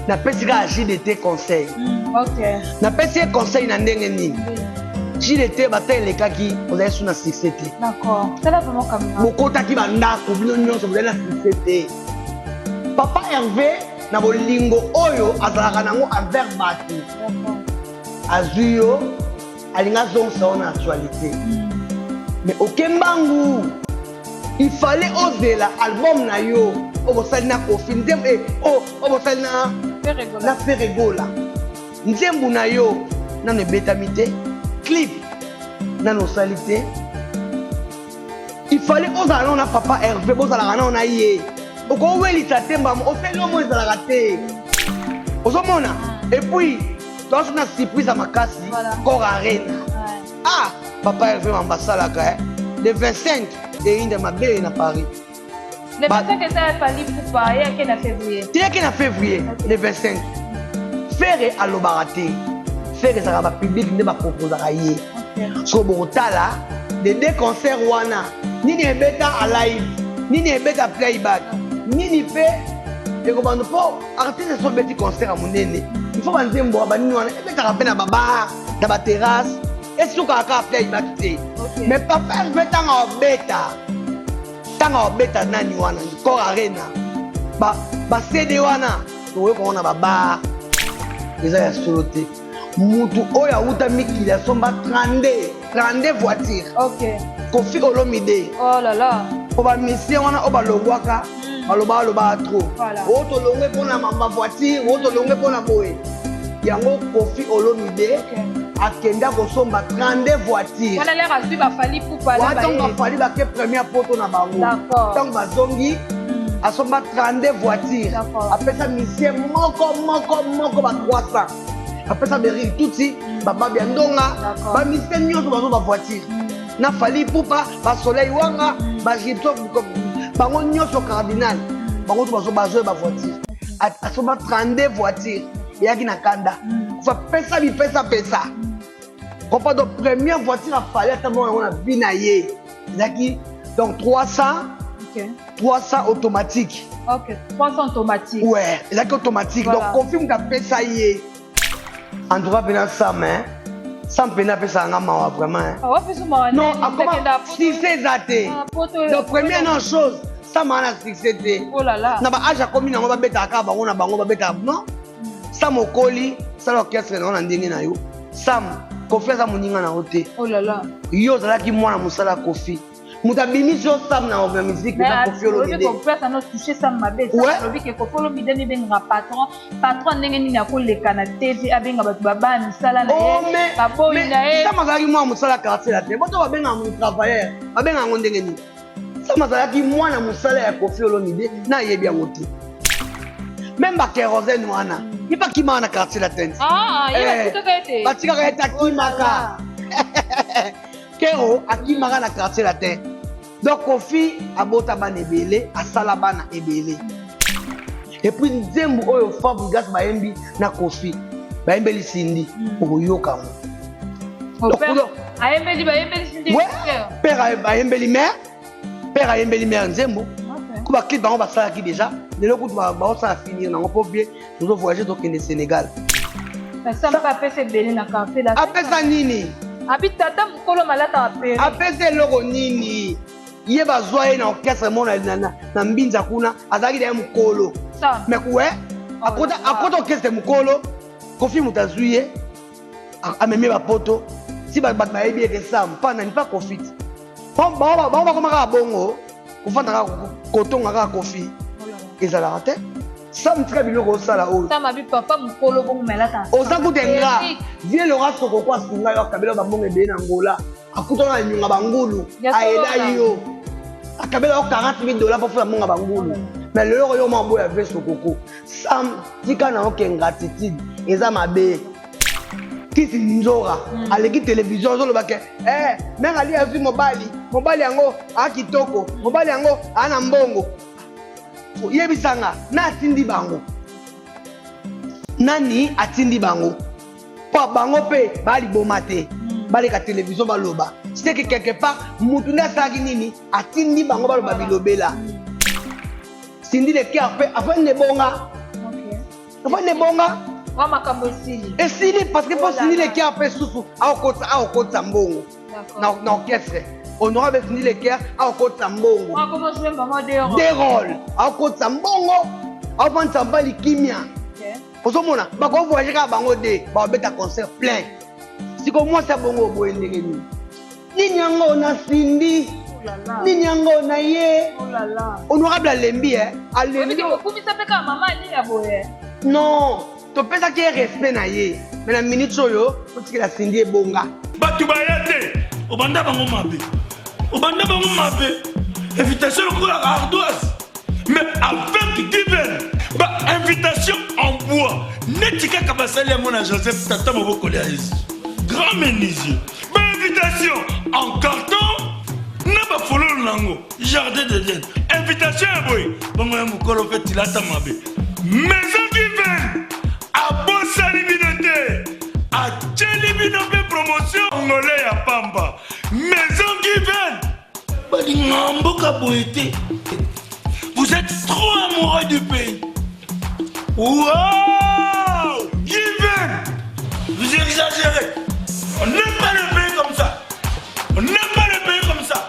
Napesi kaka JDT conseil. Napesi ye conseil na ndenge nini? JDT, bata elekaki, ozali su na succès te. Bokotaki bandako bino nyonso, bozali na succès te. Papa Hervé, na bolingo oyo azalaka nango envers bato, azwi yo, alingi azongisa yo na actualité, mais oke mbangu. Il fallait ozela album na yo oyo bosali na Kofi, nzembo oyo bosali na Ferre Gola. Nzembo na yo nano ebetami te, clip nano osali te. Il fallait ozala nano na papa Hervé, bozalaka nano na ye. Okowelisa te mbamo osali omo ezalaka te, ozomona. Et puis toaso na surprise ya makasi, Accor Arena. Ah, papa Hervé mamba asalaka le 25 eyinda mabe na Paris. Le 25 eza ya Fally Ipupa, eyaki na février. Teyaki na février le 25. Ferre alobaka te. Ferre ezalaka bapublic nde baproposaka ye. Soki bokotala de deux concert wana, nini ebeta a live, nini ebeta playback, nini mpe ekobanda, mpo artiste so obeti concert ya monene, il faut banzembo banini wana ebetaka mpe na babar, na baterrasse, esukaka kaka playback te. Mais papa Herve, ntango abeta, ntango abeta nani wana, Accor Arena, baCD wana tokoyoka ngo na babar, eza ya solo te. Mutu oyo awuta mikili asomba 32 32 voiture. Kofi Olomide. Oh là là. Po bamusicien wana oyo balongwaka, balobaka lobaka trop. Oyo tolongwe mpona bavoiture, oyo tolongwe mpona boye. Yango Kofi Olomide akenda kosomba 32 voiture. Wana lere azwi baFally Ipupa. Ntango baFally bake première poto na bango, ntango bazongi, asomba 32 voiture. Apesa musicien moko moko moko ba 300. Apesa Beril Tutsi, bababia ndonga, bamusicien nyonso bazo bavoiture na Fally Ipupa, basoleil wanga, bagipso, bango nyonso, cardinal, bango to bazo bazoya bavoiture. Asomba 32 voiture, eyaki na kanda kofa pesa bipesa pesa comprend. Donc première voiture aFally ata moko yango na vie na ye ezalaki donc 300 300 automatique. Ok, 300 automatique. Ouais, ezalaki automatique. Donc Kofi moto apesa ye. En tout cas mpena Sam, hein? Sam mpena apesaka nga mawa vraiment, hein? Non, akoma succès eza te. Donc première non chose, Sam aa na succès te. Na baage akomi nango, babetaka kaka bango na bango, babetaka. Non, Sam okoli, sala orchestre nango na ndenge na yo. Sam, Kofi aza moninga na yo te. Yo ozalaki mwana mosala ya Kofi. Moto abimisi yo Sam na musique eza Kofi Olomide. Kopesa no touche Sam mabe. Alobi ke Kofi Olomide mibengaka patron. Patron ndenge nini akoleka na TV, abenga bato babaya misala na ye, baboyi na ye? Sam azalaki mwana mosala quartier la te. Boto babengaka moto travailleur, babengaka yango ndenge nini? Sam azalaki mwana mosala ya Kofi Olomide, na ayebi yango te. Même bakérosène wana, ye bakimaka na Quartier Latin. Batikaka ete akimaka. Kero akimaka na Quartier Latin. Donc Kofi abota bana ebele, asala bana ebele. Et puis nzembo oyo Fabregas bayembi na Kofi, bayembeli Cindy, okoyoka yango. Ayembeli, bayembeli Cindy? Père ayembeli mare, père ayembeli mare nzembo. Ko baclip bango basalaki déjà, lelo kutu baosala finir nango mpo vie tozo voyage, tokende Sénégal. Apesa ebele na quartier. Apesa nini? Abi tata mokolo malataka pere. Apesa eloko nini? Ye bazwa ye na orchestre mo na Mbinza kuna, azalaki na ye mokolo, mais we akota orchestre mokolo. Kofi moto azwi ye, amemi bapoto si bato bayebi eke Sam mpa nani, mpa Kofi ti bango bakoma kaka bongo, kofanda kaka, kotonga kaka Kofi ezalaka te. Sam, tika biloko osala oyo. Oza kuta nga vie Lora Sokoko asunga yo, akabela bambongo ebele na Ngola, akutana na nyonga bangulu, ayeda yo, akabela yo 40 000 $ mpo fula mbongo bangulu. Mais lelo oyo mwa boya ve Sokoko. Sam, tika na yo ke ingratitude eza mabe. Kisi nzora aleki télévision, azoloba ke mare ali azwi mobali, mobali yango aa kitoko, mobali yango aa na mbongo. Yebisanga na atindi bango nani? Atindi bango mpo bango mpe baliboma te, baleka télévision baloba. C'est que quelque part mutu nde asalaki nini? Atindi bango baloba bilobela. Cindy Le Cœur mpe afandi ebonga. Ofandi ebonga. Wa makambo esili. Esili parce que mpo Cindy Le Cœur mpe susu aokotisa mbongo na orchestre. Honorable Cindy Le Cœur aokotisa mbongo. Deux rôles. Aokotisa mbongo, aofandisa mobali kimia. Ozomona bakovoyage kaka bango de bakobeta concert plein. Siko mwasi ya bongo oboye ndenge nini? Nini yango na Cindy? Nini yango na ye? Honorable alembi eh? Alembi. Okumisa mpe kaka mama Alia boye. Non, topesaki ye respect na ye. Mais na minute oyo totikela Cindy ebonga. Bato baya te, obanda bango mabe. Obanda bango mabe. Invitation lokola ardoise. Mais avec Given, ba invitation en bois. Neti kaka basali yango na Joseph tata mobokoli ya Yesu. Grand menuisier. Ba invitation en carton na ba fololo nango jardin d'Eden. Invitation ya boye bongo ya mokolo mpe tilata mabe. Maison Given abosani bino te, atieli bino mpe promotion ngole ya pamba. Maison Given balinga mboka boye te. Vous êtes trop amoureux du pays. Wow! Given! Vous exagérez. On n'aime pas le pays comme ça. On n'aime pas le pays comme ça.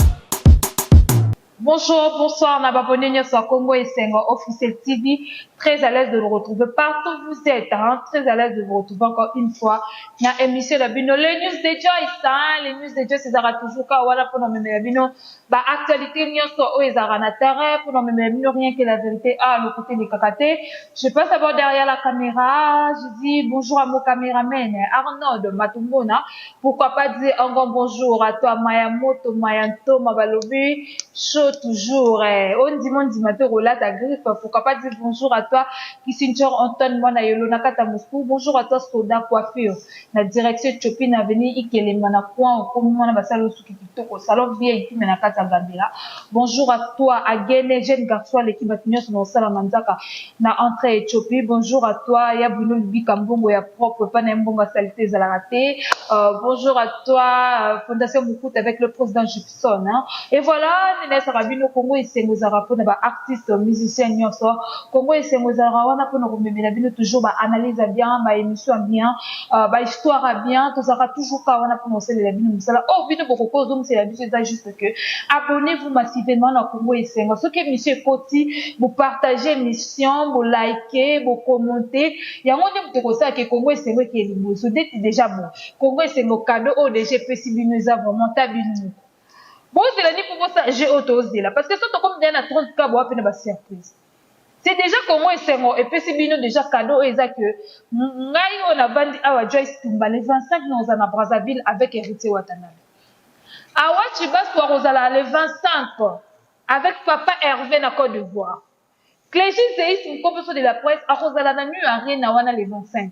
Bonjour, bonsoir, na babonné nyonso ya Congo Esengo Officiel TV. Très à l'aise de vous retrouver partout où vous êtes, hein. Très à l'aise de vous retrouver encore une fois na émission la bino les news de Joyce, hein. Les news de Joyce ezalaka toujours ka wana pona memela bino ba actualité nyonso oyo ezalaka na terrain pona memela bino rien que la vérité. Ah, le côté lekaka te. Je passe d'abord derrière la caméra, je dis bonjour à mon caméraman Arnaud Matumbona. Pourquoi pas dire un grand bonjour à toi Maya Moto, Maya Ntoma Balobi, chaud toujours. Eh. Ondima ondima te rolata griffe. Pourquoi pas dire bonjour à toi Kissinger Antoine Mwana Yolo Nakata Moscou. Bonjour à toi Soda Coiffure na direction Chopin Avenue Ikelemba na coin okomi mwana basali osuki kitoko salon VIP mais na kati ya Gambela. Bonjour à toi Agene jeune garçon aleki bato nyonso na kosala manzaka na entrée Ethiopie. Bonjour à toi ya Bruno Lubika mbongo ya propre pa na ye mbongo ya salite ezalaka te. Bonjour à toi Fondation Mukuta avec le président Gibson, hein. Et voilà nayesaka bino Congo esengo ezalaka mpona ba artistes musiciens nyonso. Congo esengo ezalaka wana mpona komemela bino toujours ba analyse ya bien, ba émission ya bien, ba histoire ya bien. Tozalaka toujours kaka wana mpona kosalela bino mosala oyo bino bokoki kozongisela biso. Eza juste que abonnez-vous massivement na Congo esengo. Soki émission ekoti, bopartage émission, bolike, bokommente, yango nde moto ekosalaka Congo esengo ekeye liboso. Ndeti déjà bon Congo esengo cadeau oyo déjà epesi bino eza vraiment ta bino moko. Bozela ni mpo bosala jeu oyo tozela, parce que so tokomi deja na 30 ka boa mpe na basurprise. C'est déjà Congo esengo epesi bino déjà cadeau oyo eza que ngai oyo navandi awa Joyce Tumba le 25 naoza na Brazzaville avec Héritier Watanabe. Awa Chibasu akozala le 25 avec Papa Hervé na Côte d'Ivoire. Clégie Zeis Mkoposo de la presse akozala na New Arena wana le 25.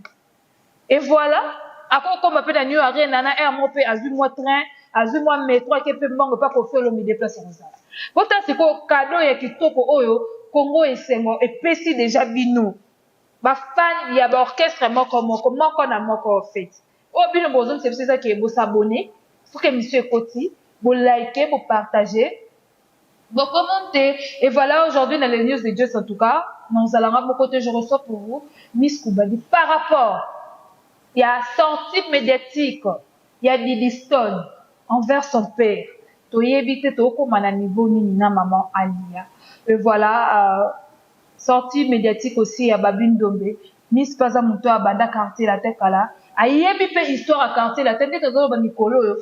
Et voilà, akokoma mpe na New Arena na air moko mpe azwi mwa train, azwi mwa metro ake mpe mbongo epa Koffi Olomide place akozala. Bota sikoyo cadeau ya kitoko oyo Congo esengo epesi déjà bino ba fan ya ba orchestre moko moko moko na moko en fait. Oyo bino bozongisa biso eza ke bosabonner soki émission ekoti, bolike, bopartage, bokommente. Et voilà aujourd'hui dans les news de Dieu en tout cas, nous allons beaucoup je reçois pour vous Miss Koubadi par rapport il y a sortie médiatique, il y a Didi Stone envers son père. Toyebi te tokoma na niveau nini na maman Alia. Et voilà sortie médiatique aussi ya Babi Ndombe. Miss Paza moto abanda quartier la tekala. Ayebi mpe histoire ya quartier la te nde tozoloba mikolo oyo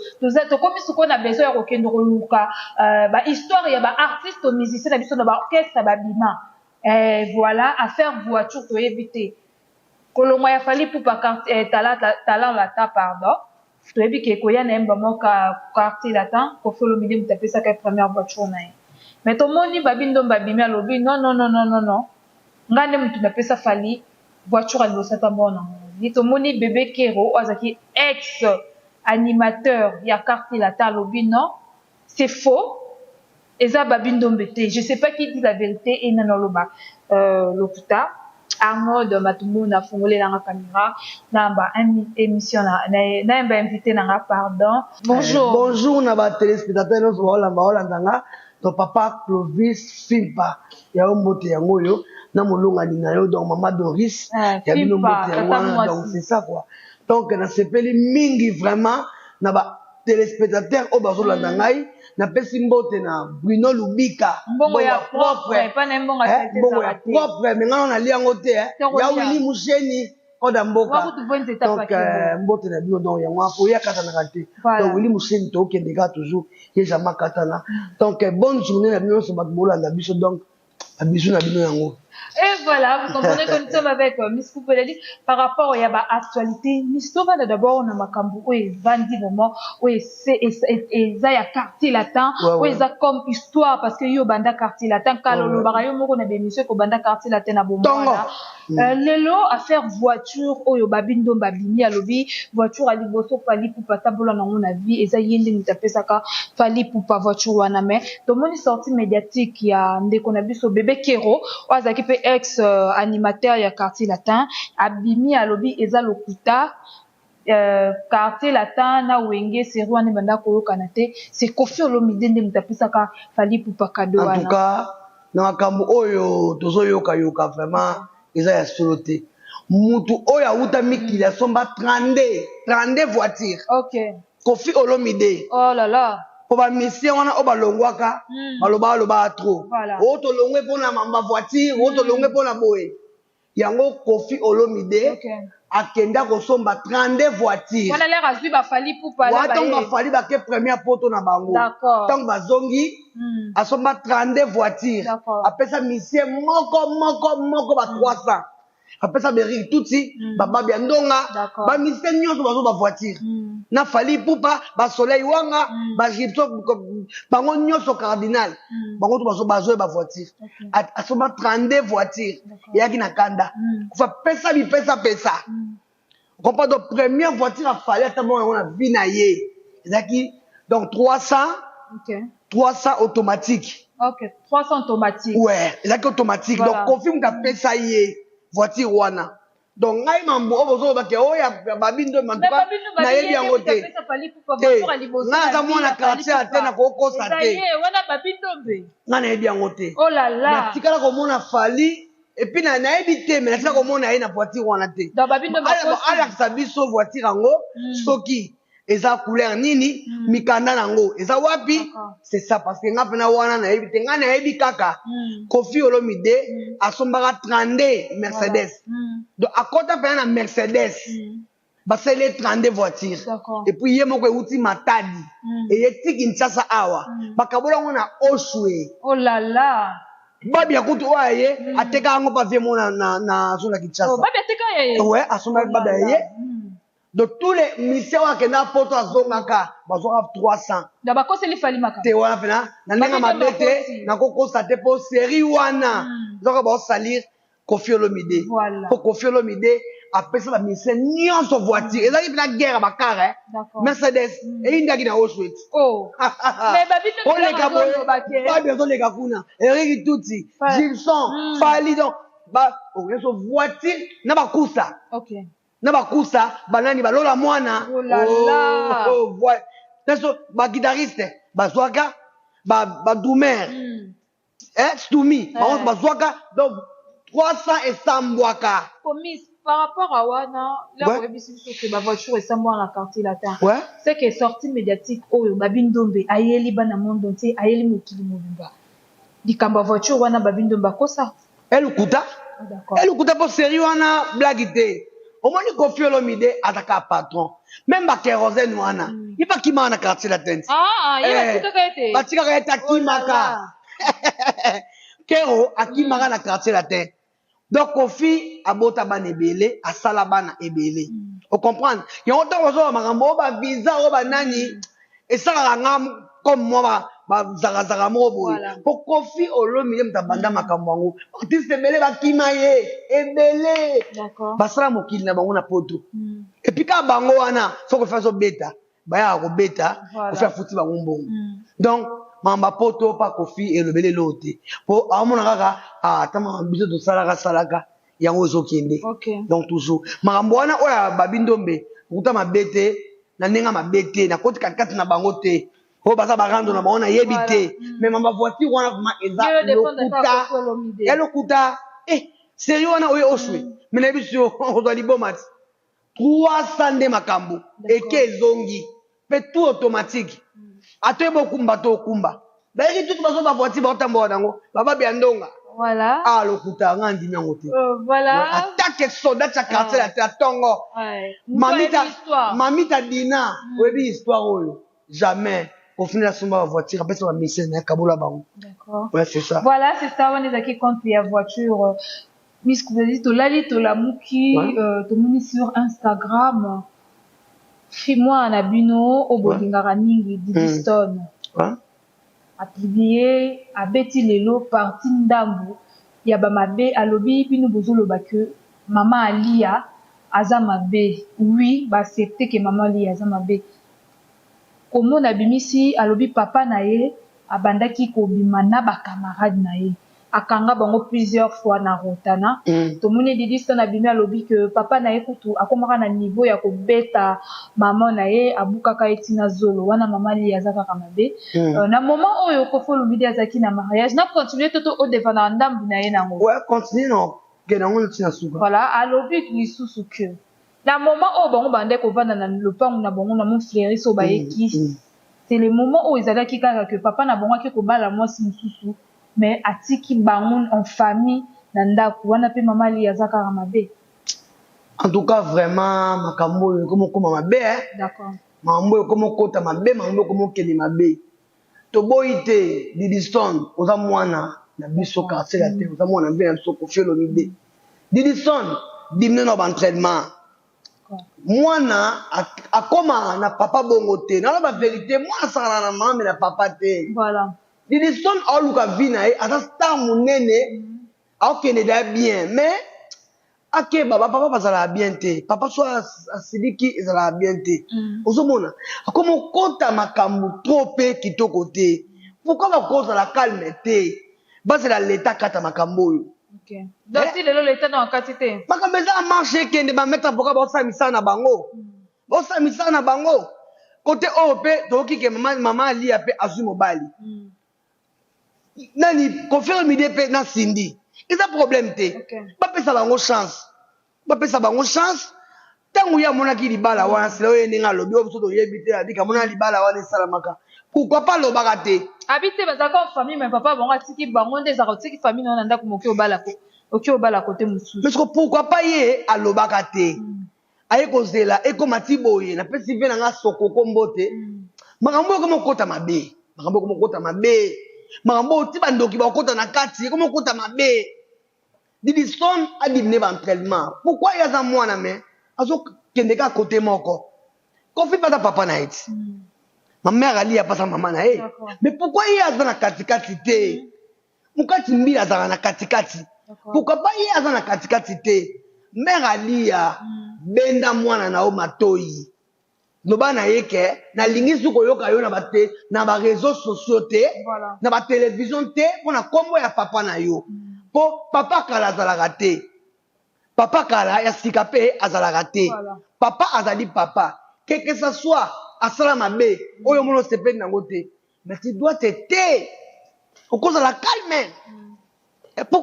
tokomi sikoyo na besoin ya kokende koluka ba histoire ya ba artiste musicien na biso na ba orchestre babima. Voilà affaire voiture toyebi te kolongwa ya Fally Ipupa quartier talent lata pardon toyebi ke koya na ye moko quartier latin Koffi Olomide moto apesaka ye première voiture na ye. Mais tomoni Babi Ndombe abimi alobi non non non non non non, ngai nde moto napesa Fally voiture ya liboso ata mbongo nango. Ni tomoni Bébé Kero oyo azalaki ex animateur ya quartier latin alobi non, c'est faux, eza Babi Ndombe te. Je sais pas qui dit la vérité et nano aloba lokuta. Arnaud Matumuna afungolelanga caméra nayamba émission nayamba invité nanga pardon. Bonjour. Bonjour na ba téléspectateurs nyonso baolanda baolandanga. To papa Clovis Fimpa ya yo mbote yango oyo. Na molongani na yo, donc mama Doris, ya bino mbote yango wana. Donc c'est ça quoi. Donc nasepeli mingi vraiment na ba téléspectateurs oyo bazolanda ngai. Napesi mbote na Bruno Lubika. Mbongo ya propre. Mbongo ya propre, mais ngai nalia yango te. Ya Wili Musheni, code ya mboka. Donc mbote na bino. Donc yango oya katanaka te. Donc Wili Musheni, tokende kaka toujours, ye jamais katana. Donc bonne journée na bino nyonso bato bolanda biso. Donc bisous na bino yango. Et voilà, vous comprenez que nous sommes avec Miss Koupeleli par rapport à l'actualité. Miss Tovanda d'abord, on a makambo oyo evandi moment oyo eza ya Quartier Latin, oyo eza comme histoire, parce que yo banda Quartier Latin kala, olobaka yo moko na bémission kobanda Quartier Latin na bomwana. Lelo affaire voiture oyo Babi Ndombe abimi, alobi voiture ya liboso Fally Ipupa atambola nango na vie eza ye nde moto apesaka Fally Ipupa voiture wana. Mais tomoni sortie médiatique ya ndeko na biso Bebe Kero, oyo azalaki mpe ex animateur ya Quartier Latin, abimi alobi eza lokuta, Quartier Latin na Wenge seri wana ebanda koyokana te, c'est Koffi Olomide nde moto apesaka Fally Ipupa cadeau wana. En tout cas, na makambo oyo tozoyokayoka, vraiment eza ya solo te. Mutu oyo awuta mikili asomba 32 32 voiture, Koffi Olomide. Oh là là. Mpo bamusiciens wana oyo balongwaka, baloba balobaka trop. Oyo tolongwe mpona bavoiture, oyo tolongwe mpona boye. Yango Koffi Olomide akenda kosomba 32 voiture. Wana lere azwi baFally Ipupa. Ntango baFally bake première poto na bango, ntango bazongi, asomba 32 voiture, apesa musicien moko moko moko ba 300, apesa Berik Tutsi, bababi ya ndonga, bamusiciens nyonso bazwa bavoiture na Fally Ipupa, basoleil wanga, bagipso, bango nyonso, cardinal, bango to bazwa bavoiture. Asomba 32 voiture, eyaki na kanda kofa pesa bipesa pesa comprend. Donc première voiture aFally ata bongo yango na vie na ye ezalaki donc 300, 300 automatique. Ok, 300 automatique. Ouais, ezalaki automatique. Donc Koffi moto apesa ye voiture wana. Donc ngai mambo oyo bozolobake oyo ya Babi Ndombe, en tout cas nayebi yango te. Ngai aza mwana quartier te, nakokosa te. Ngai nayebi yango te. Natikala komona Fally et puis nayebi te, mais natika komona ye na voiture wana te. Alakisa biso voiture yango soki eza couleur nini, mikanda nango eza wapi. C'est ça, parce que nga mpena wana nayebi te. Nga nayebi kaka Koffi Olomide asombaka 32 Mercedes. Donc akɔta mpena na Mercedes, basali ye 32 voiture. Et puis ye moko euti Matadi, eye ti Kinshasa awa, bakabola yango na Oshwe. Oh là là. Babi ya kutu oyo aye ateka yango pa vie mo na zo na Kinshasa. Babi ateka ye? Ouais, asombaki babi ya ye. Donc tous les musiciens oyo akenda poto azongaka, bazwaka 300. Na bakoseli Fally makambo. Te, wana mpena na ndenge mabe te, nakokosa te, mpo série wana ezwaka baosalir Koffi Olomide, mpo Koffi Olomide apesa bamusiciens nyonso voiture. Ezalaki mpena guerre ya bacars. Mercedes eyindaki na Auschwitz. Oleka boye, babi azoleka kuna, Erik Tuti, Gilson, Fally, donc nyonso voiture na bakusa na bakusa banani balola mwana nyonso, baguitariste bazwaka, badrummer, stumi, bango bazwaka. Donc 300 esambwaka. Par rapport à wana là, oyebisi biso ke bavoiture esambwaka na Quartier Latin, c'est que sortie médiatique oyo Babi Ndombe ayeli bana monde entier, ayeli mokili mobimba likambo ya voiture wana, Babi Ndombe akosa? Elukuta, elukuta, mpo série wana blague te. Omoni Koffi Olomide azaka patron, même bakérosène wana ye bakimaka na Quartier Latin. Batikaka ete akimaka, Kero akimaka na Quartier Latin. Donc Koffi abota bana ebele, asala bana ebele, ocomprendre yango. Ntango bazoba makambo oyo bavisa oyo banani, esalaka nga comme mwa bazakazaka moko boye, po Koffi Olomide moto abanda makambo yango. Artiste ebele bakima ye, ebele basala mokili na bango na poto. Et puis kaka bango wana, so Koffi azobeta, bayaka kobeta, Koffi afuti bango mbongo. Donc makambo ya poto mpa Koffi elobeli eloko te, po aomona kaka ata makambo biso tosalaka salaka yango ezokende. Donc toujours makambo wana oyo ya Babi Ndombe, okuta mabe te, na ndenge mabe te, nakoti katikati na bango te, oyo baza barando na bango nayebi te. Mais mamba voiture wana vraiment eza lokuta, ya lokuta. Eh, série wana oye oswe. Mais na biso ozwa liboma ti. 300 nde makambo eke ezongi mpe tout automatique. Ata oyeba okumba to okumba. Bayaki tutu bazo ba voiture baotambola nango bababi ya ndonga. Voilà. Ah, lokuta nga ndimi yango te. Voilà. Attaque soldat ya quartier ya ya tongo. Ouais. Mamita histoire. Mamita Dina, oyebi histoire oyo. Jamais kofinela somba ba voiture apesa ba misele na kabola bango. D'accord. Ouais, c'est ça. Voilà, c'est ça, on est acquis compte ya voiture. Miss Koubezi, tolali tolamuki, tomoni sur Instagram. Fi mwana na bino oyo bolingaka mingi Didi Stone. A publié, abeti lelo parti ndambu ya bamabe. Alobi bino bozoloba ke mama Alia aza mabe. Oui, baaccepte ke mama Alia aza mabe. Komona abimisi, alobi papa na ye abandaki kobima na bacamarade na ye, akanga bango plusieurs fois na Rotana. Tomoni Didi Stone abimi, alobi ke papa na ye kutu akomaka na niveau ya kobeta mama na ye, abukaka ye ntina zolo wana. Mama Alia aza kaka mabe. Na moment oyo Koffi Olomide azalaki na mariage na continue to odefendaka ndambu na ye nango. Ouais, continue non. Kende yango ntina suka. Voilà, alobi lisusu ke na moment oyo bango bandaki kovanda na lopango na bango na Mont Fleury, so bayeki, c'est le moment oyo ezalaki kaka ke papa na bango ake kobala mwasi mosusu, mais atiki bango en famille na ndako wana. Mpe mama Ali aza kaka mabe. En tout cas, vraiment, makambo oyo ekoma okoma mabe, eh? Makambo oyo ekoma okota mabe, makambo oyo ekoma okende mabe. Toboyi te, Didi Stone oza mwana na biso quartier la te, oza mwana mpe na biso Koffi Olomide. Didi Stone, dimine na baentraînement, mwana akoma na papa bongo te. Naloba vérité, mwana asakana na mama me na papa te. Didi Stone aoluka vie na ye, aza star monene, aokende da bien, mais akeba, bapapa bazalaka bien te. Papa so asiliki, ezalaka bien te. Ozomona akoma okota makambo trop mpe kitoko te. Pourquoi bakozala calme te, bazela leta kata makambo oyo? Donc ti lelo leta na wakati te. Makambo eza ya marche, ekende, bamaître avocat baosala misala na bango, baosala misala na bango. Kote oyo mpe toyoki ke mama Alia mpe azwi mobali. Nani? Koffi Olomide mpe na Cindy, eza problème te. Bapesa bango chance, bapesa bango chance. Ntango ye amonaki libala wana, sila oyo ndenge alobi oyo, biso toyebi te. Abika amona libala wana esalamaka, pourquoi pas alobaka te? Abi te, bazalaka en famille, mais papa bango atiki bango. Nde ezalaka otiki famille na yo na ndako moke, obala oki obala kote mosusu. Mais siko pourquoi pas ye alobaka te? Aye kozela ekóma ti boye. Napesi ve na nga sokoko mbote. Makambo oyo ekoma okota mabe, makambo ekoma okota mabe, makambo oyo ti bandoki bakota na kati, ekoma okota mabe. Didi Stone adimine baentraînement. Pourquoi ye aza mwana me azokende kaka kote moko? Koffi mpe aza papa na ye ti, ma mère Ali apasa mama na ye. Mais pourquoi ye aza na katikati te? Mokati mbila azalaka na katikati, pourquoi pas ye aza na katikati te? Mère Alia, benda mwana na yo matoyi, loba na ye ke nalingi su koyoka yo na bate na baréseaux sociaux te, na batélévision te, mpo na nkombo ya papa na yo. Mpo papa kala azalaka te, papa kala ya sika mpe azalaka te. Papa azali papa, que que ça soit asala mabe oyo omona osepeli nango te, mais tu dois te te okozala calme.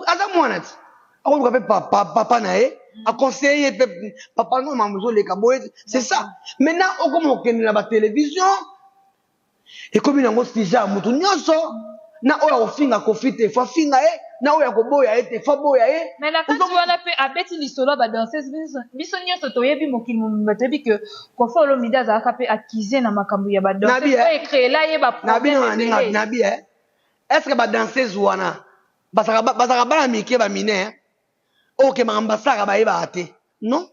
Aza mwana ti akoluka mpe papa na ye aconseille ye mpe: papa no, makambo ezoleka boye. C'est ça. Maintenant okoma okende na batélévision, ekomi nango sujet ya motu nyonso. Na oyo akofinga Koffi te, fo afinga ye, na oyo akoboya ye te, fo aboya ye. Mais na kati wana mpe abeti lisolo ya badanseuse. Biso nyonso toyebi, mokili mobimba toyebi ke Koffi Olomide azalaka mpe accusé na makambo ya badanseuse oyo ecréela ye baproblème. Nabi, est ce que badanseuse wana bazalaka bana mike, bamineur oyo ke makambo basalaka bayebaka te? Non,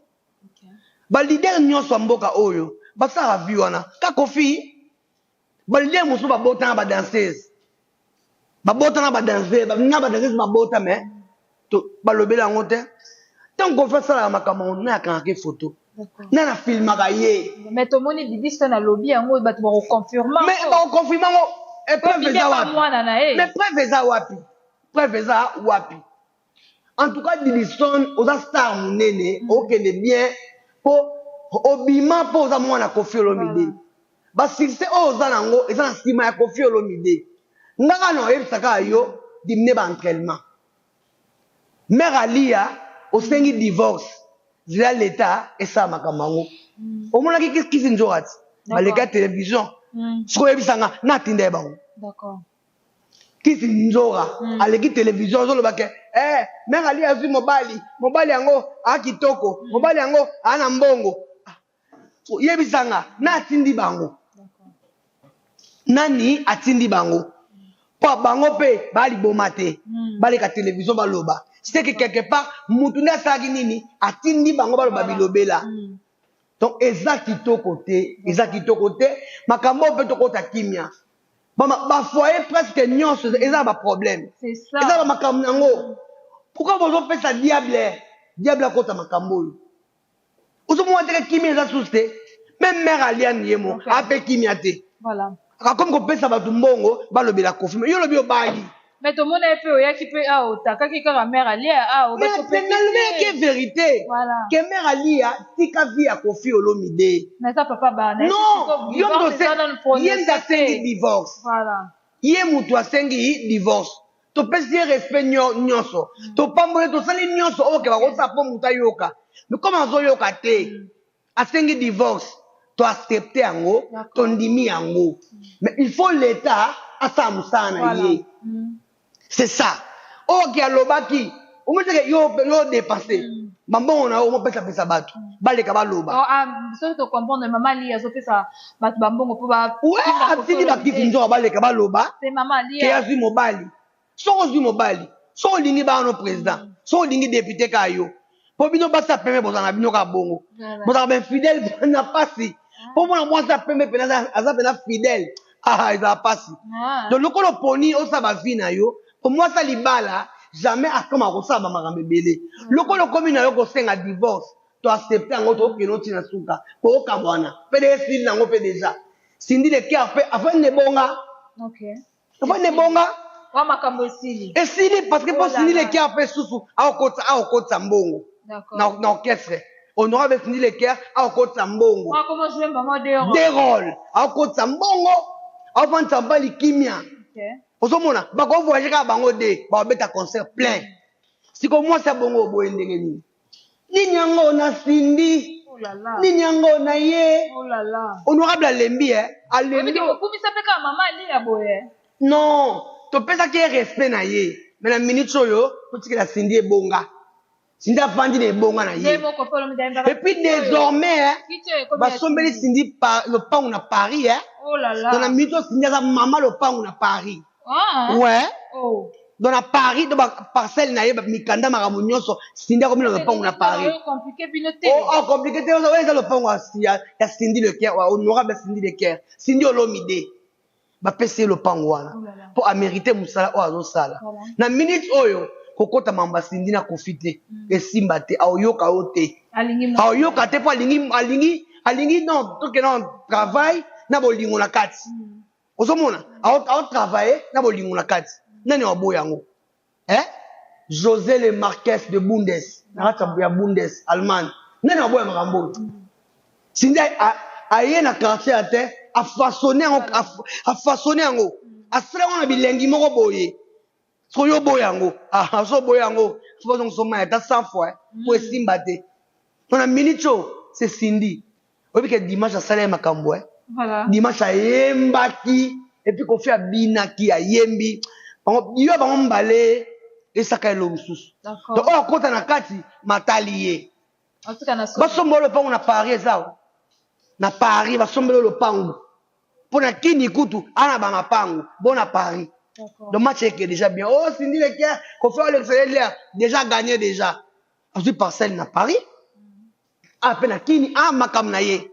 baleader nyonso ya mboka oyo basalaka vie wana ka Koffi. Baleader mosusu babotana badanseuse, babotana badanseuse na badanseuse babota, mais balobeli yango te. Ntango Koffi asalaka makambo yango, na akangaka photo, na nafilmaka ye. Mais tomoni Didi Stone alobi yango, bato bakoconfirme. Mais bakoconfirme yango, preuve eza wapi? Mwana na ye. Mais preuve eza wapi? Preuve eza wapi? En tout cas, Didi Stone oza star monene, okende bien mpo obima, mpo oza mwana Koffi Olomide. Basuccès oyo oza nango eza na nsima ya Koffi Olomide. Nga kaka na oyebisaka yo, dimine baentraînement. Mère Alia osengi divorce zela l'etat esala makambo yango. Omonaki kisi nzora ti baleka television sikoyo oyebisa nga natinda ye bango. Kisi nzora aleki television azoloba ke eh mère Alia azwi mobali, mobali yango a kitoko, mobali yango a na mbongo. Yebisa nga na atindi bango. Nani atindi bango? Po bango pe ba liboma te. Baleka television baloba. C'est que quelque part mutu nde asalaki nini? Atindi bango baloba bilobela. Donc eza kitoko te, eza kitoko te. Makambo oyo pe tokota kimia. Ba foyer presque nyonso eza ba problème. Eza ba makambo nango. Pourquoi bozo pesa diable? Diable akota makambo oyo. Ozomona te ke kimia eza susu te. Même mère Aliane ye moko ape kimia te. Akomi kopesa bato mbongo balobela Koffi. Mais yo olobi obali. Mais tomona ye pe oyaki pe awa otakaki kaka mère Alia awa Mais nalobelaki ye vérité. Que mère Alia tika vie ya Koffi Olomide. Mais eza papa bana. Non, yo ye mutu asengi divorce. Ye mutu asengi divorce. Topesi ye respect nyonso. Topamboli ye, tosali nyonso oyo ke bakosala po mutu ayoka. Mais comme azoyoka te, asengi divorce, to accepter yango, tondimi yango. Mais il faut l'Etat asala mosala na ye. C'est ça. Oyo ke alobaki, omoni te ke yo yo dépenser bambongo na yo omopesa pesa bato baleka baloba. Soki to comprendre mama Aliya azopesa bato bambongo po ba Ouais, atindi bakisi nzoka baleka baloba C'est mama Aliya. Ke azwi mobali. Soki ozwi mobali, soki olingi bana no président, soki olingi député kaka yo. Po bino basi ya pembe bozala na bino kaka bongo. Bozalaka ba infidèle na pasi. Po mona mwasi ya pembe pena aza pena fidèle. Ah, ezala pasi. Donc lokola oponi osala ba vie na yo, po mwasi ya libala jamais akoma kosala ba makambo ebele. Lokola okomi na yo kosenga divorce, to accepter yango tokende oti na suka, kokabwana. Pe de esili nango pe déjà. Cindy le cœur pe afandi na ebonga. Afandi na ebonga. Wa makambo esili. Esili parce que po Cindy le cœur pe susu akokotisa akokotisa mbongo. Na orchestre. Honorable Cindy le cœur akokotisa mbongo. Akoma jouer maman deux rôles. Deux rôles. Akokotisa mbongo, afandisa mobali kimia. Ozomona bako voyager kaka bango deux, bakobeta concert plein. Siko mwasi ya bongo oboye ndenge nini? Nini yango na Cindy? Nini yango na ye? Honorable alembi eh. Alembi. Okumisa pe kaka mama Alia boye. Non, topesaki ye respect na ye. Mais na minute oyo totikela Cindy ebonga. Cindy avandi na ebonga na ye. Et puis désormais basombeli Cindy lopangu na Paris eh. Donc na minute oyo Cindy aza mama lopangu na Paris. Ouais. Donc na Paris donc ba parcelle na ye mikanda makambo nyonso Cindy akomi na lopangu na Paris. Oh, compliqué te oyo eza lopangu ya Cindy le Caire, honorable Cindy le Caire. Cindy Olomide. Bapesi ye lopango wana po a merite mosala oyo azosala. Na minute oyo kokota mambo ya Cindy na Koffi te, esimba te, aoyoka yo te. Aoyoka te po alingi alingi alingi non tokende na travail na bolingo na kati. Ozomona ao travailler na bolingo na kati. Nani aoboya yango? Eh? José le Marques de Bundes, na kati ya Bundes, Allemagne. Nani aboya makambo oyo? Cindy aye na quartier ya te, a façonner yango, a façonner yango. Asala yango na bilengi moko boye. Soki yo oboya yango, ah, soki oboya yango, soki ozongisa mayi ata 100 fois, po esimba te. Na minute oyo, c'est Cindy. Oyebi ke dimanche asala ye makambo eh. Dimanche ayembaki et puis Koffi abinaki ayembi bango yo bango mbale esaka elo mosusu. Donc oyo akota na kati matali ye. Basomba lopango na Paris eza na Paris basombeli lopango mpo na kini kutu ana ba mapango bo na Paris. Donc match eke déjà bien. Oh Cindy le cœur Koffi olekisa ye l'air déjà gagné déjà. Azwi parcelle na Paris. Ah pe na kini ah makambo na ye.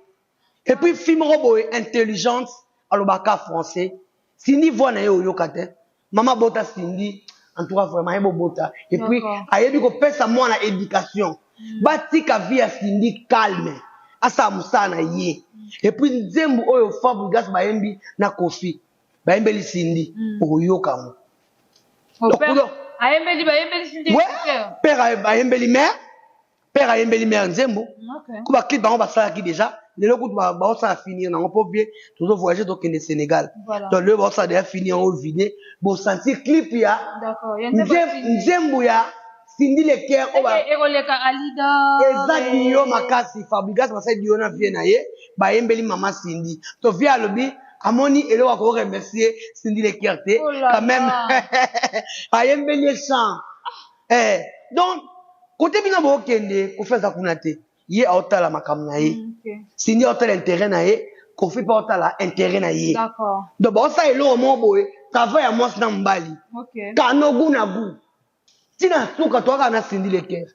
Et puis fille moko boye intelligente alobaka français. Cindy voix na ye oyoka te. Mama bota Cindy en tout cas vraiment ye bobota. Et puis ayebi kopesa mwana éducation. Batika vie ya Cindy calme. Asala mosala na ye. Et puis nzembo oyo Fabregas bayembi na Koffi. Bayembeli Cindy okoyoka yango. Ayembeli bayembeli Cindy. Ouais, père ayembeli mère. Père ayembeli mère nzembo. Ko ba clip bango basalaki déjà. Lelo kutu baosala finir nango po vie tozo voyager tokende Sénégal. Donc lelo baosala déjà finir yango vide. Bo sentir clip ya nzembo ya Cindy Le Cœur oyo ekoleka Alida. Eza duo makasi. Fabregas basali duo na vie na ye, bayembeli mama Cindy. To vie alobi amoni eloko ako remercier Cindy Le Cœur te Oh là quand même. Là. Ayembeli ye chant. Eh, donc côté bino bokende, Kofi aza kuna te, ye aotala makambo na ye. Cindy aotala intérêt na ye, Kofi mpe aotala intérêt na ye. Donc baosala eloko moko boye, travail ya mwasi na mobali. Kano gu na gu ntina suka toyaka na Cindy Le Cœur.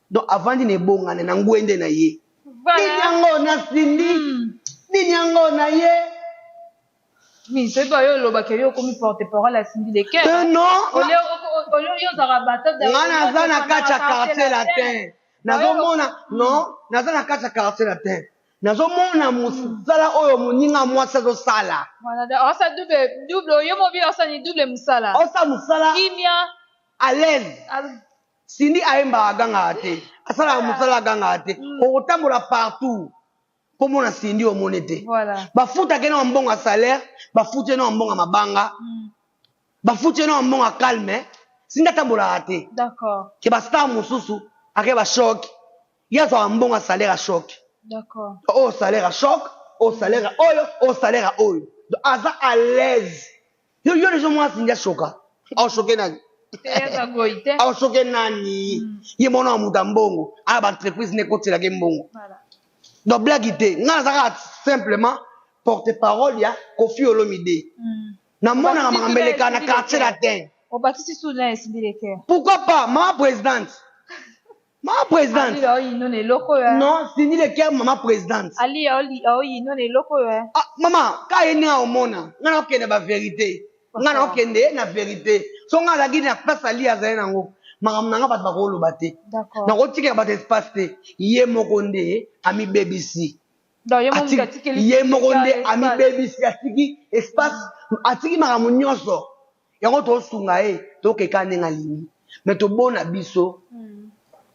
Donc avandi na ebongane na ngwende na ye. Nini yango na Cindy? Nini yango na ye? Oui, soki oyo olobaka, yo okomi porte parole ya Cindy Le Cœur. Non. Olio yo ozalaka bato. Nga naza na kati ya Quartier Latin, nazomona. Non, naza na kati ya Quartier Latin, nazomona mosala oyo moninga mwasi azosala. Osa double double, yo mobi osani double mosala. Osala mosala. Kimia. À l'aise. Cindy ayembaka, agangaka te, asalaka mosala, agangaka te. Okotambola partout mpo mona Cindy, omoni te. Bafutaki na mbongo ya salaire, bafuti ye na mbongo ya mabanga, bafuti ye na mbongo ya calme. Cindy atambolaka te. Ke bastar mosusu ake bachoc, ye azwaka mbongo ya salaire ya choc. Oyo salaire ya choc, oyo salaire ya oyo, oyo salaire ya oyo. Donc aza à l'aise. Yo yo deja mwana Cindy ashoka, aoshoke nani? Teyaka goyi te. Aoshoke nani? Ye mwana wa moto ya mbongo, aya baentreprise nde ekotelaka mbongo. Donc blague te, nga naza kaka simplement porte parole ya Kofi Olomide. Namonaka makambo eleka na Quartier Latin. Obakisi su na Cindy Le Cœur. Pourquoi pas mama présidente, mama présidente? Ali aoyino na eloko oyo. Non, Cindy Le Cœur, mama présidente. Ali aoyino na eloko oyo. Ah, mama ka ye ndenge aomona nga na okende bavérité, nga na okende na vérité. So nga azalaki na place, ali azali nango makambo na nga, bato bakoloba te. Nakotikela bato espace te. Ye moko nde amibebisi. Donc ye mo moto atikeli Ye moko nde amibebisi, atiki espace, atiki makambo nyonso yango. Tosunga ye, tokeka ndenge alingi, mais tobona biso,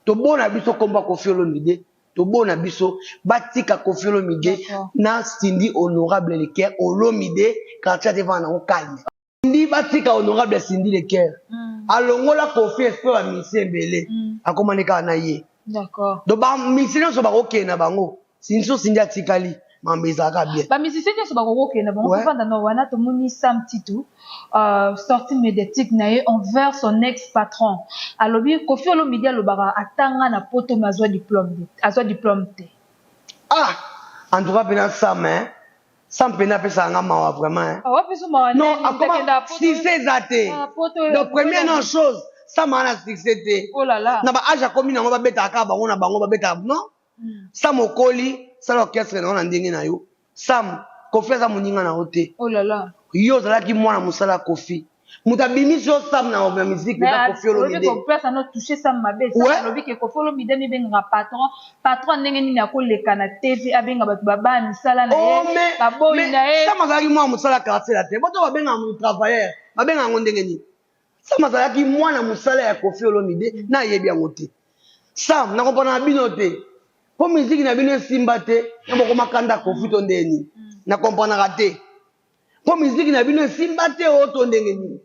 tobona biso kombo ya Kofi Olomide, tobona biso batika Kofi Olomide na Cindy. Honorable Le Cœur Olomide, quartier ate vanda nango calme. Cindy, batika honorable Cindy Le Cœur. Alongola Kofi esprit, bamusicien ebele akomani kaka na ye. Donc bamusicien nyonso bakokende na bango. Cindy, so Cindy atikali, mambo ezalaka bien. Bamusicien nyonso bakokokende bango. Tovanda na wana, tomoni Sam Titu, sortie médiatique na ye envers son ex patron. Alobi Kofi Olomide alobaka atanga na poto, mais azwa diplôme, azwa diplôme te. Ah, en tout cas mpena Sam, hein? Sam mpena apesaka nga mawa vraiment, hein? Wapi mawa? Non, akoma succès eza te. Donc première non chose, Sam aza na succès te. Oh là là. Na baage akomi nango, babetaka kaka bango na bango, babetaka. Non, Sam okoli, sala orchestre nango na ndenge na yo. Sam, Kofi aza moninga na yo te. Oh là là. Yo ozalaki mwana mosala ya Kofi, moto abimisi yo Sam na musique eza Kofi Olomide. Place ano touché Sam mabe. Alobi ke Kofi Olomide mibengaka patron. Patron ndenge nini akoleka na TV, abenga bato babaya misala na ye, baboyi na ye? Sam azalaki mwana mosala Quartier Latin. Boto babengaka moto travailleur, babengaka yango ndenge nini? Sam azalaki mwana mosala ya Kofi Olomide, na ayebi yango te. Sam, nakompana na bino te mpo miziki na bino esimba te na bokomakanda Kofi to ndenge nini? Nakompanaka te mpo miziki na bino esimba te oyo to ndenge nini?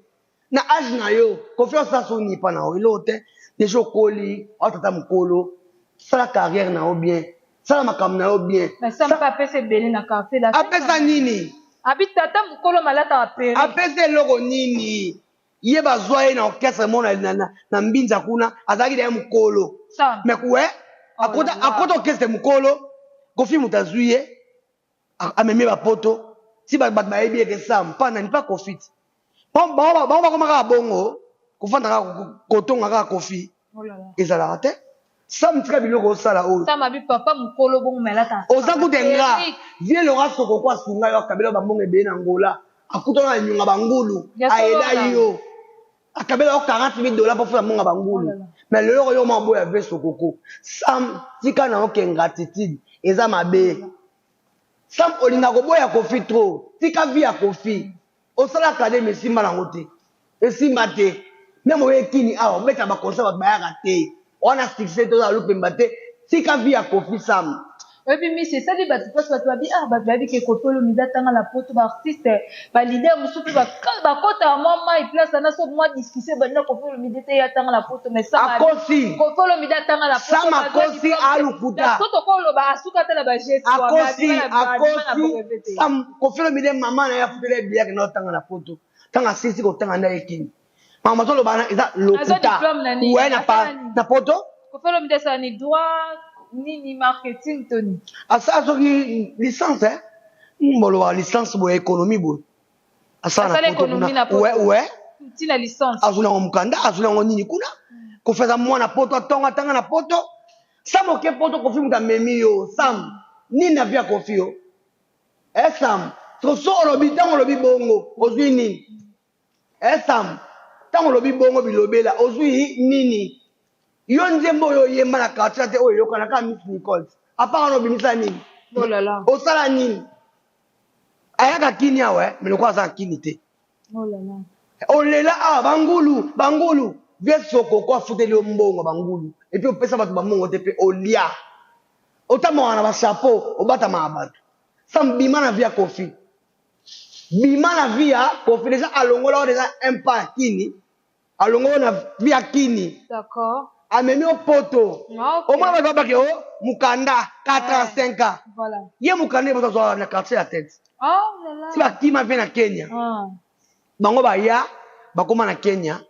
Na age na yo, Kofi osala so nipa na yo eloko te. Deja okoli, aotata mokolo, sala carrière na yo bien, sala makambo na yo bien. Sam mpe apesa ebele na quartier. Apesa nini? Abi tata mokolo malataka peri. Apesa eloko nini? Ye bazwa ye na orchestre mo na Mbinza kuna, azalaki na ye mokolo. Mais we akota orchestre mokolo, Kofi moto azwi ye, amemi bapoto ti bato bayebi eke Sam mpa nani, mpa Kofi ti bango bakoma kaka bongo, kofanda kaka, kotonga kaka Kofi ezalaka te. Sam, tika biloko osala oyo. Oza kuta nga vie Lora Sokoko asunga yo, akabela bambongo ebele na Ngola, akutana na nyonga bangulu, ayeda yo, akabela yo 40 000 $ mpo futa mbongo ya bangulu. Mais lelo oyo ma oboya ve Sokoko. Sam, tika na oke ingratitude eza mabe. Sam, olinga koboya Kofi trop, tika vie ya Kofi. Osala académie, esimba nango te, esimba te. Même oye kini awa, obeta baconcert, bato bayaka te. Wana succès te, ozala lupemba te. Tika vie ya Kofi, Sam. Oyebi Miss, esali batu pasi, batu babi ah batu bayebi ke Koffi Olomide atanga na poto, ba artistes, ba leaders mosusu pe bakotaka mwa mayi place wana soki mwa discussion ebandi na Koffi Olomide te ye atanga na poto mais Sam abi Akosi. Koffi Olomide atanga na poto Sam bazwa akosi diplome te. alukuta. Donc soki tokoloba asuka ata na ba gestes wana mais Akosi, abima na abima na akosi. brevet te. Sam, Koffi Olomide mama na ye afutela ye billet akenda kotanga na poto. Tango asilisi kotanga nde aye Kin. Makambo azoloba wana eza Azwa lokuta. diplome na nini? Ouais, na pa, Asala nini? na poto. Koffi Olomide asala nini? Droit nini? Marketing to nini? Asala soki licence eh? Bolobaka licence boye économie boye. Asala na Asala poto économie kuna. na poto. Ouais, ouais. Ntina licence. Azwi nango mokanda, azwi nango nini kuna. Koffi aza mwana poto, atongo atanga na poto. Sam oke poto Koffi moto amemi yo. Sam, nini na vie ya Koffi yo? Eh Sam, so so olobi ntango olobi bongo, ozwi nini? Eh Sam, ntango olobi bongo bilobela, ozwi nini? Yo nzembo oyo oyemba na quartier te oyo eyokana kaka Miss Nicole. Apart wana obimisa nini? Oh là là. Osala nini? Ayaka kini awa eh, mais lokola aza na kini te. Oh là là. Olela awa bangulu, bangulu. Vieux Sokoko afuteli yo mbongo bangulu. Et puis opesa bato bambongo te pe olia. Otambolaka na ba chapeau, obatamaka bato. Sam bima na vie ya Koffi. Bima na vie ya Koffi dejà alongola yo dejà un pas ya kini. Alongola yo na vie ya kini. D'accord. Amemi yo poto. Ah, ok. Omona bato babake yo mukanda 4 ans 5 ans. Voilà. Ye mukanda ye bozo azwa na quartier ya tete. Oh là là. Si bakima vie na Kenya. Ah. Bango baya bakoma na Kenya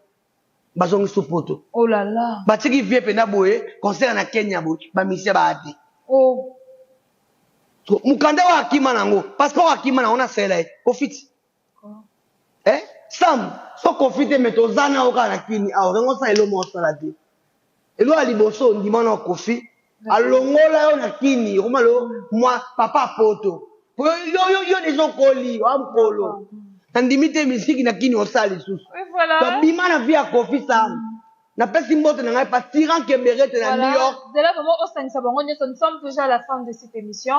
bazongi su poto. Oh là là. Batiki vie pena boye concert na Kenya boye ba musiciens ba te. Oh. Mukanda wa akima nango passeport akima nango na sela ye kofiti. Oh. Eh Sam so kofi te mais toza na yo kaka na kini awa ozangi osala eloko moko osala te. Eloko ya liboso ndima na kofi alongola yo na kini okoma lo mwa papa poto. Po yo yo yo deja okoli oa mokolo. Nandimi te misiki na kini osala lisusu. Oui, voilà. Donc bima na vie ya Koffi Sam. Napesi mbote na ngai pa Tyran Keberete na New York. Zela vraiment osangisa bango nyonso. Nous sommes déjà à la fin de cette émission.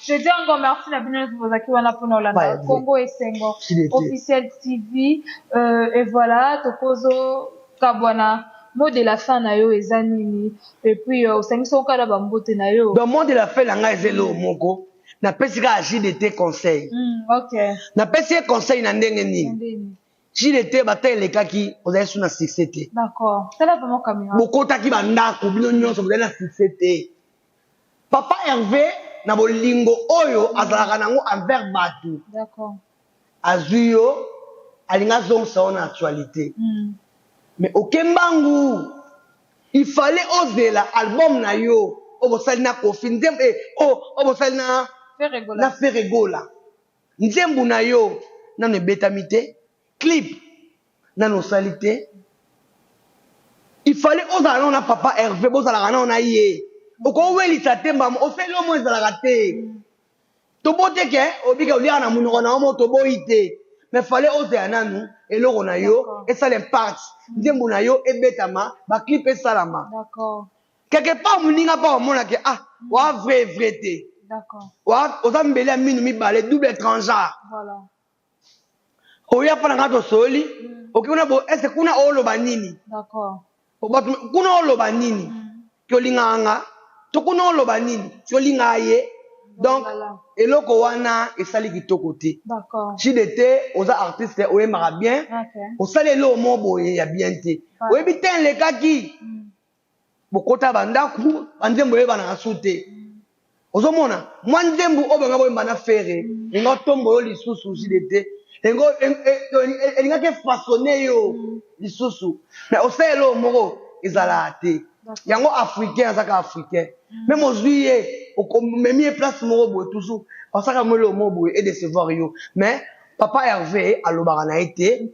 Je dis encore merci na bino nyonso bozalaki wana mpona olanda Congo Esengo Officiel TV. Et voilà, tokozo kabwana mot de la fin na yo eza nini? Et puis osangisi okala ba mbote na yo. Donc mot de la fin na ngai eza eloko moko. Napesi kaka JDT conseil. Okay. Napesi ye conseil na ndenge nini? JDT bata elekaki ozali su na succès te. D'accord. Tala vraiment caméra. Bokotaki ba ndako bino nyonso bozali na succès te. Papa Hervé na bolingo oyo azalaka nango envers bato. D'accord. Azui yo alingi azongisa yo na actualité. Mais oke mbangu. Il fallait ozela album na yo oyo bosali na Koffi nzembo eh, oh, oyo bosali na Ferre Gola. na Ferre Gola. Nzembo na yo nanu ebetami te, clip nanu osali te. Il fallait ozala nano na papa Hervé, bozalaka nano na ye. Okowelisa te mbamo, osali yo mo ezalaka te. Tobote ke obika oliaka na monoko na yo moko toboyi te. Mais fallait ozela nanu eloko na yo esala impact, nzembo na yo ebetama, ba clip esalama. D'accord. Quelque part moninga pa omona ke ah wa vrai vrai te. D'accord. Wa oza mbeli ya minu mibale double étranger. Voilà. Oya pa na nga tosoli. Oke kuna bo est-ce kuna oloba nini? D'accord. Bato kuna oloba nini? Ki olingaka nga to kuna oloba nini? Ki olingaka ye. Donc eloko wana esali kitoko te. D'accord. JDT oza artiste oyembaka bien. Okay. Osali eloko moko boye ya bien te. Oyebi te elekaki. Bokota ba ndaku ba nzembo eyebanaka su te. Ozomona mwa nzembo oyo banga boyemba na Ferre enga otombo yo lisusu JDT engo elingaki efaçonne yo lisusu mais osala eloko moko ezalaka te. Yango africain azaka africain meme ozwi ye omemi ye place moko boye toujours asalaka mwa eloko moko boye edecevoir yo mais papa Hervé alobaka na ye te.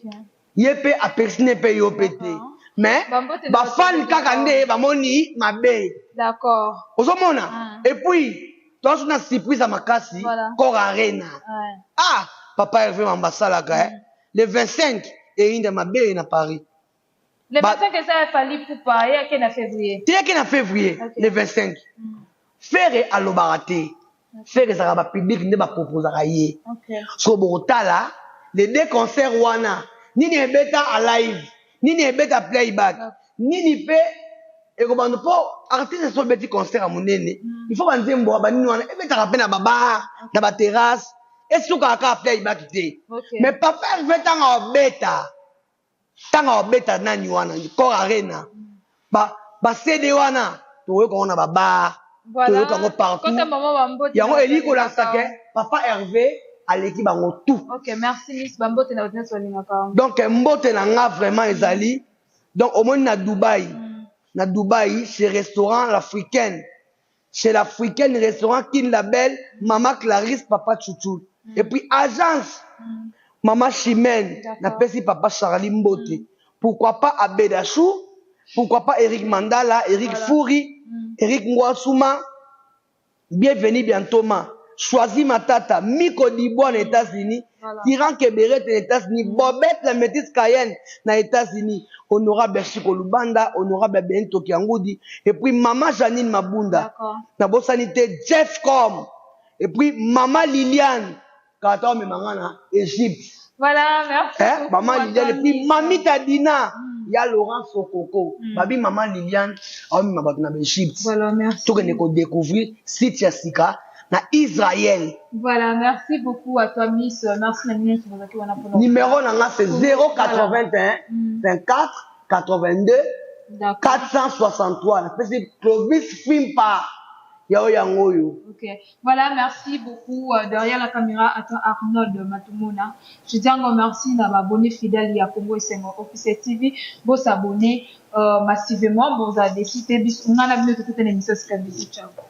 Ye pe apekisi ne pe yo pe te mais ba fan kaka nde bamoni mabe. D'accord. Ozomona? Et puis toza na surprise ya makasi Cor Arena. Ah papa Hervé mambo asalaka eh. Le 25 eyinda mabe na Paris. Le 25 eza ya Fally Ipupa ye ake na février. Te ake na février le 25. Ferre alobaka te. Ferre ezalaka ba public nde ba proposaka ye. Sikoyo bokotala les deux concerts wana nini ebeta à live, nini ebeta playback, nini pe. Ekobanda mpo artiste so obeti concert ya monene, il faut banzembo banini wana ebetaka mpe na babar, na baterrasse, esukaka kaka playback te. Mais papa Herve, ntango abeta, ntango abeta nani wana, Accor Arena, baCD wana tokoyoka yango na babar, toyoka yango partout. Yango elingi kolakisa ke papa Herve aleki bango tout. Ok, merci Miss. Bambote na bato nyonso balingaka. Donc mbote na nga vraiment ezali, donc omoni na Dubai, na Dubai, chez restaurant L'Africaine, chez L'Africaine restaurant Kin Label, mama Clarisse, papa Chuchu, et puis agence mama Chimène. Napesi papa Charlie mbote, pourquoi pas Abedachou, pourquoi pas Eric Mandala, Eric Fouri, Eric Ngwasuma, bienvenue bientôt ma Choisi Matata, Miko Dibois na États-Unis, Tyran Keberet na États-Unis, Bobette la Métis Cayenne na États-Unis, honorable Chico Lubanda, honorable Bento Kiangudi, et puis mama Janine Mabunda, nabosani te Jeff Com, et puis mama Liliane kata omemanga na Égypte. Voilà, merci. Eh, mama Liliane, et puis mamita Dina, ya Laurent Sokoko, babi mama Liliane aomema bato na baEgypte. Voilà, merci. Tokende kodécouvrir site ya sika na Israël. Voilà, merci beaucoup à toi Miss. Merci na bino nyonso bozalaki wana mpona. Numéro na nga, c'est 081 24 82 463. Napesi Clovis Fimpa ya oyo, yango oyo. Ok. Voilà, merci beaucoup. Derrière la caméra, attends Arnold Matumona. Je dis encore merci à abonné fidèle ya Congo Esengo Officiel TV. Vous s'abonner massivement. Vous avez décidé. Ngana bino tout une émission. Ciao.